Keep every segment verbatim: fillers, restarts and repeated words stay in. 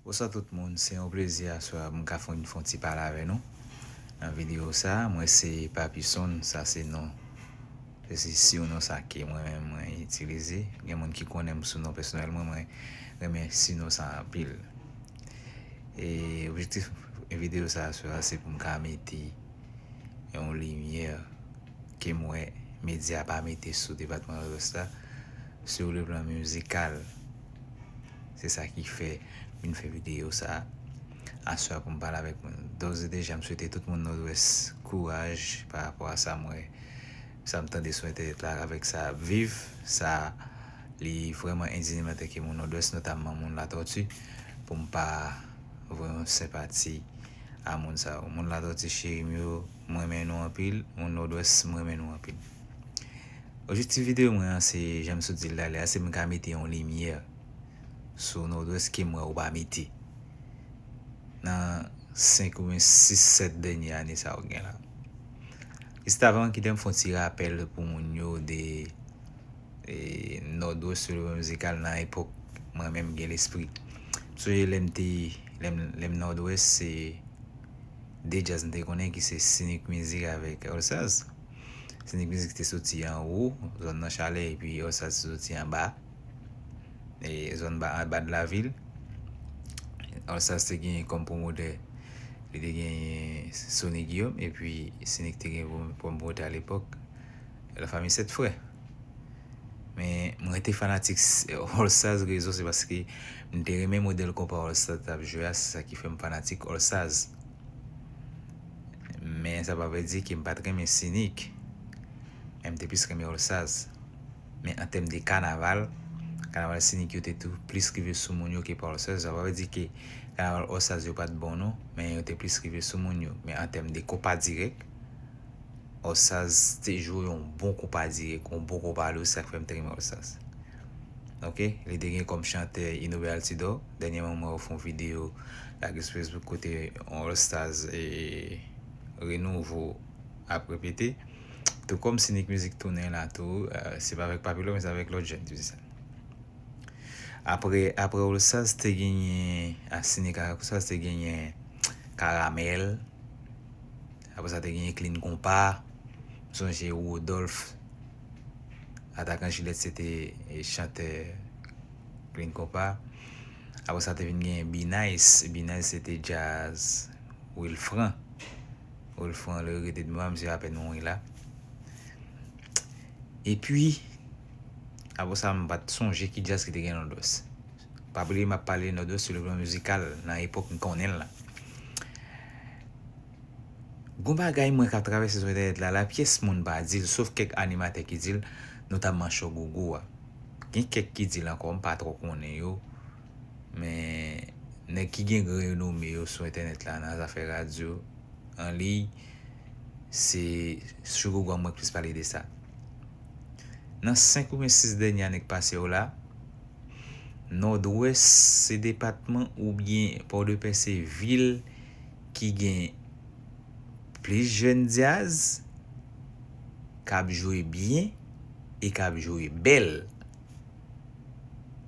Bonswa tout moun, se yon plezi aswè a pou m ka fè yon, fè yon ti pale avè nou. Nan videyo sa a, mwen se Papison, sa se non, se, se surnom sa ke mwen menm mwen itilize. Gen moun ki konnen m sou non pèsonèl mwen, mwen renmen surnom sa anpil. E objektif videyo sa a aswè a, se pou m ka mete yon limyè ke m wè medya pa mete sou depatman Nòdwès la, sou le plan mizikal. Se sa ki fè m vin fè videyo sa a aswè a pou m pale avèk moun. Dòz e deja, m swete tout moun Nòdwès kouraj pa rapò a sa m wè, sa m tande sou entènèt la avèk sa ap viv. Sa li vrèman endiyane m antanke moun Nòdwès, notamman moun Latòti, pou m pa voye yon senpati a moun sa yo. Moun Latòti cheri m yo, m renmen nou anpil. Moun Nòdwès, m renmen nou anpil. Objektif videyo mwen an se, jan m sot di l talè a, se m ka mete yon limyè sou Nòdwès ke m wè ou pa mete nan senk oubyen sis, sèt dènye ane sa yo gen la. Jis avan, kite m fè yon ti rapèl pou moun yo de e, Nòdwès sou le plan mizikal nan epòk mwen menm gen lespri. M sonje lè m te, lè m, lè m Nòdwès, se de djaz m te konnen ki se Sinik Mizik avèk All Stars. Sinik Mizik te soti anwo, zòn nan Chalè, epi All Stars te soti anba, e, zòn ba, anba de lavil. All Stars te gen kòm pwomotè, li te gen Sony Guillaume, epi Sinik te gen pwom-, pwomotè alepòk, La Famille Sept Frères. Men mwen te fanatik s-, All Stars, rezon se paske m te renmen modèl konpa All Stars t ap jwe a, se sa ki fè m fanatik All Stars. Men sa pa vle di ke m pa t renmen Sinik, men m te plis renmen All Stars. Men an tèm de kanaval, kanaval Sinik yo te tou plis rive sou moun yo ke pa All Stars. Sa pa vle di ke kanaval All Stars yo pa t bon non, men yo te plis rive sou moun yo. Men an tèm de konpa dirèk, All Stars te jwe yon bon konpa dirèk, yon bon konpa lou, sa k fè m te renmen All Stars. Ok, li te gen kòm chantè Inobe Altidor. Dènyèman, mwen wè yo fè yon videyo lage sou Facebook kote yon All Stars e Renouvo ap repete. Tou kòm Sinik Mizik tounen la tou, eh, se pa avèk Papilò, men se avèk lòt jèn ki di sa. Apre, apre All Stars te genyen, a, Sinik avèk All Stars te genyen Karamèl. Apre sa te genyen Clean Konpa. M sonje Rodolphe, Atakan Jilèt, se te, e, chantè Clean Konpa. Apre sa te vin genyen B-Nice. B-Nice se te djaz Wilfran. Wilfran, le regretté de moi, misye apèn mouri la. Epi, apre sa, m pa t sonje ki djaz ki te gen Nòdwès. Pa bliye, m ap pale Nòdwès sou le plan mizikal nan epòk m konnen l la. Gon bagay mwen k ap travèse sou entènèt la, la pyès moun pa di l, sof kèk animatè ki di l, notamman Cho Gogo a. Gen kèk ki di l ankò, m pa twò konnen yo, men nèg ki gen gran renome yo sou entènèt la nan zafè radyo an liy, se Cho Gogo a mwen plis pale de sa. Nan senk oubyen sis dènye ane k pase yo la, Nòdwès se depatman oubyen Pòdepè se vil ki gen plis jèn djaz k ap jwe byen e k ap jwe bèl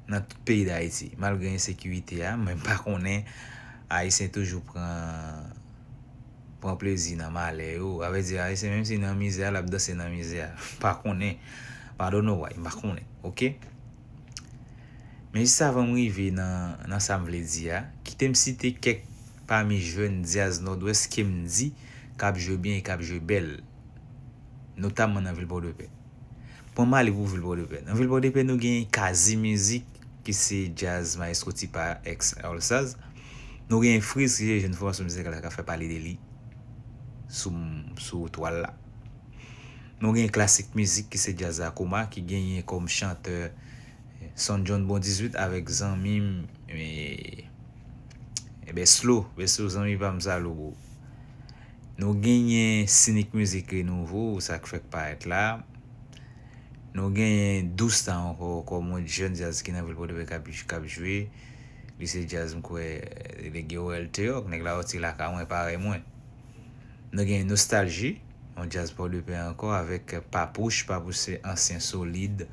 nan tout peyi Dayiti. Malgre ensekirite a, men m pa konnen, Ayisyen toujou pran, pran plezi nan malè yo. A vrè di, Ayisyen, menm si nan mizè a, l ap danse nan mizè a. M pa konnen. I don't know why, m pa konnen. Ok? Men jis avan m rive nan, nan sa m vle di a, kite m site kèk pami jèn djaz Nòdwès ke m di k ap jwe byen e k ap jwe bèl, notamman nan vil Pòdepè. Pran m ale pou vil Pòdepè. Nan vil Pòdepè, nou gen Kazi Mizik, ki se djaz Maestro Tipa, ex All Stars. Nou gen Friz, ki se jèn fòmasyon mizikal la k ap fè pale de li sou, sou twal la. Nou gen Klasik Mizik, ki se djaz Akoma, ki genyen kòm chantè Son John Bon dizuit avèk zanmi m, e, e, Beslo. Beslo, zanmi pa m sa, Lobo. Nou genyen Sinik Mizik Renouvo, sa k fèk parèt la. Nou genyen Dousta ankò, kòm yon jèn djaz ki nan vil Pòdepè k ap, k ap jwe. Li se djaz, m kwè, Lege World Teok, nèg la soti lakay mwen, parèy mwen. Nou genyen Nostalji, yon djaz Pòdepè ankò avèk Papouch. Papouch se ansyen Solid,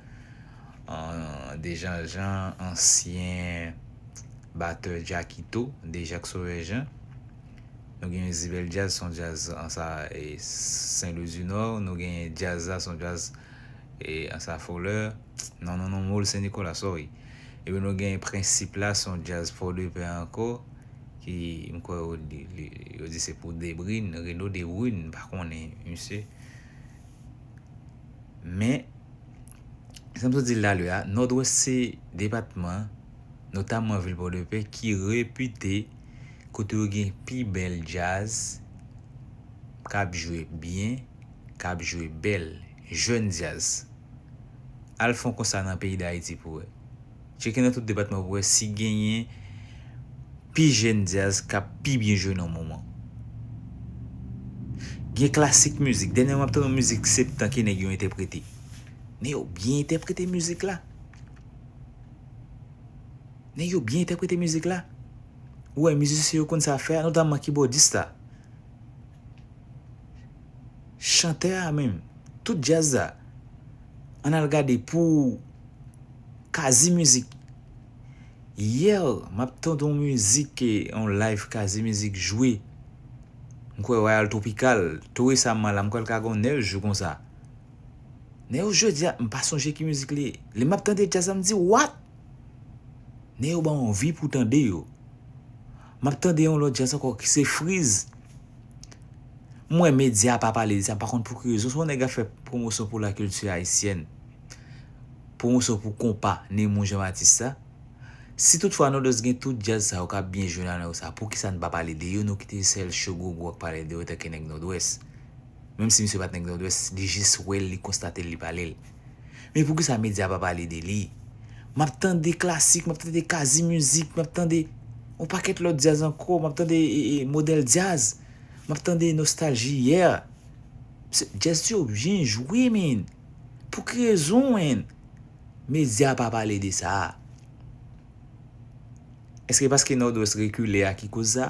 an, Dejanjan, ansyen batè Jackito, de Jak Sovè Jan. Nou gen Zibel Jazz, se yon djaz ansa e Sen Lwi di Nò. Nou gen djaz la, se yon djaz e ansa Folè. Non, non, non, Mol Sen Nikola, sorry. Epi nou gen Prensip la, se yon djaz Pòdepè ankò, ki m kwè yo di, li- yo di se pou Debrin, Reno Debrin, m pa konnen misye. Men, sa m sot di l talè a, Nòdwès se depatman, notamman vil Pòdepè, ki repite kote yo gen pi bèl djaz, k ap jwe byen, k ap jwe bèl, jèn djaz. Al fè yon konsa nan peyi Dayiti pou wè. Tcheke nan tout depatman pou wè si genyen pi jèn djaz k ap pi byen jwe nan moman. Gen klasik mizik. Dènyèman, m ap tande yon mizik Septan ke nèg yo entèprete. Nèg yo byen entèprete mizik la. Nèg yo byen entèprete mizik la. Ou wè, mizisyen yo konn sa fè a, notamman kibòdis la. Chantè a menm. Tout djaz la. Ann al gade pou Kazi Mizik. Yè, m ap tande yon mizik, e, yon live Kazi Mizik jwe. M kwè Royal Tropical, tou resaman la, m kwè l ka gen nèf jou konsa. Nèg yo jodi a, m pa sonje ki mizik li ye. Lè m ap tande djaz la, m di, "What?" Nèg yo ban m anvi pou tande yo. M ap tande yon lòt djaz ankò ki se Friz. M wè medya pa pale de sa, m pa konn pou ki rezon. Se yon nèg ap fè pwomosyon pou lakilti ayisyèn. Pwomosyon pou konpa Nemou Jan Batis sa. Si toutfwa Nòdwès gen tout djaz sa yo k ap byen jwe nan yo sa, poukisa n pa pale de yo, nou kite sèl Cho Gogo k pale de yo tanke nèg Nòdwès? Menm si misye pa t nèg Nòdwès, li jis wè l, li konstate l, li pale l. Men poukisa medya pa pale de li? M ap tande klasik, m ap tande Kazi Mizik, m ap tande yon pakèt lòt djaz ankò, m ap tande e, e, modèl djaz, m ap tande nostalji yè. Se- Djaz yo byen jwe, men. Pou ki rezon, men? Medya pa pale de sa. Èske paske Nòdwès rekile a ki koz sa?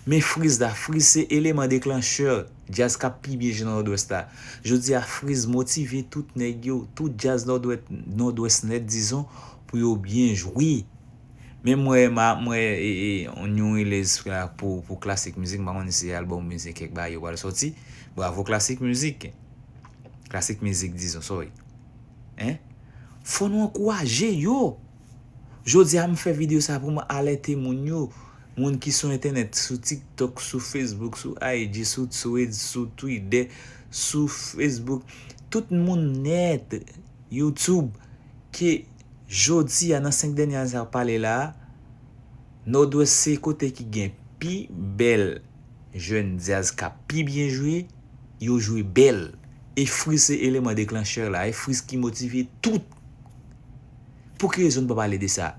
Men Friz la, Friz se eleman deklanchè djaz k ap pi byen jwe nan Nòdwès la. Jodi a, Friz motive tout nèg yo, tout djaz Nòdwès, Nòdwès nèt, dizon, pou yo byen jwe. Men mwen, ma, mwen, e, e, yon release la pou, pou Klasik Mizik, m pa konn si se albòm oubyen se kèk bagay yo pral sòti. Bravo Klasik Mizik. Klasik Mizik, dizon, sorry. Hein? Fò nou ankouraje yo. Jodi a, m fè videyo sa pou m alète moun yo. Moun ki sou entènèt, sou TikTok, sou Facebook, sou I G, sou Threads, sou Twitter, sou Facebook. Tout moun nèt, YouTube, ke jodi a, nan senk dènye ane sa yo pale la, Nòdwès se kote ki gen pi bèl jèn djaz k ap pi byen jwe, yo jwe bèl. E Friz se eleman deklanchè la, e Friz ki motive tout. Pou ki rezon n pa pale de sa?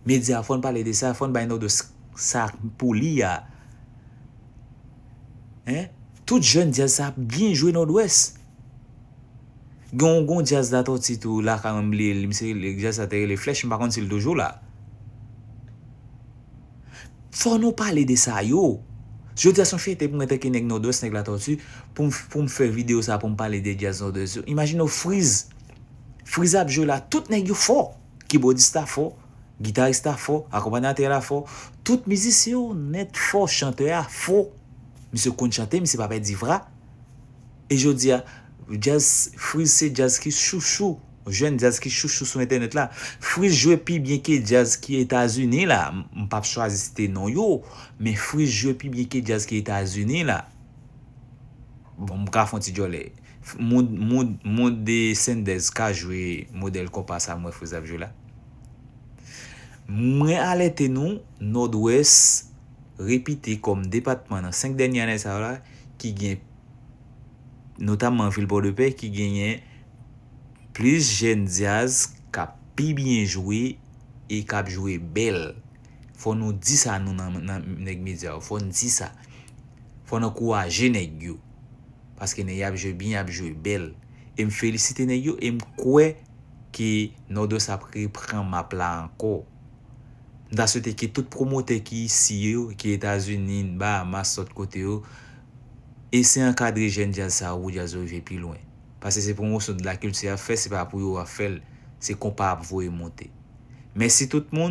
Medya, fò n pale de sa, fò n bay Nòdwès sa pou li a. Hein? Tout jèn djaz sa ap byen jwe Nòdwès. Gen yon, gen yon djaz Latòti tou, la ka m bliye li, misye rele, djaz sa te rele Flèch, m pa konn si l toujou la. Fò nou pale de sa yo. Jodi a se yon fyète pou mwen tanke nèg Nòdwès, nèg Latòti, pou m, pou m fè videyo sa, pou m pale de djaz Nòdwès yo. Imajine w Friz. Friz ap jwe la, tout nèg yo fò. Kibòdis la fò, gitaris la fò, akonpanyatè la fò. Tout mizisyen yo nèt fò, chantè a fò. Misye konn chante, misye pa pèdi vra. E jodi a, djaz, Friz se djaz ki chouchou, jèn djaz ki chouchou sou entènèt la. Friz jwe pi byen ke djaz ki Etazini la. M, m p ap chwazi site non yo, men Friz jwe pi byen ke djaz ki Etazini la. Bon, m ka fè yon ti djòlè. Mood, Mood, Mood de Sendèz ka jwe modèl konpa sa mwen Friz ap jwe la. Mwen alète nou, Nòdwès repite kòm depatman nan senk dènye ane sa yo la, ki gen, notamman vil Pòdepè, ki genyen plis jèn djaz k ap pi byen jwe e k ap jwe bèl. Fò nou di sa, nou, nan, nan nèg medya yo. Fò n di sa. Fò n ankouraje nèg yo. Paske nèg y ap jwe byen, y ap jwe bèl. E m felisite nèg yo e m kwè ke Nòdwès ap reprann map la ankò. M ta swete ke tout pwomotè ki isi yo, ki Etazini, Bahamas, lòt kote yo, eseye ankadre jèn djaz sa yo pou djaz yo rive pi lwen. Paske se pwomosyon de la kilti y ap fè, se pa pou yo y ap fè l, se konpa ap voye monte. Mèsi tout moun.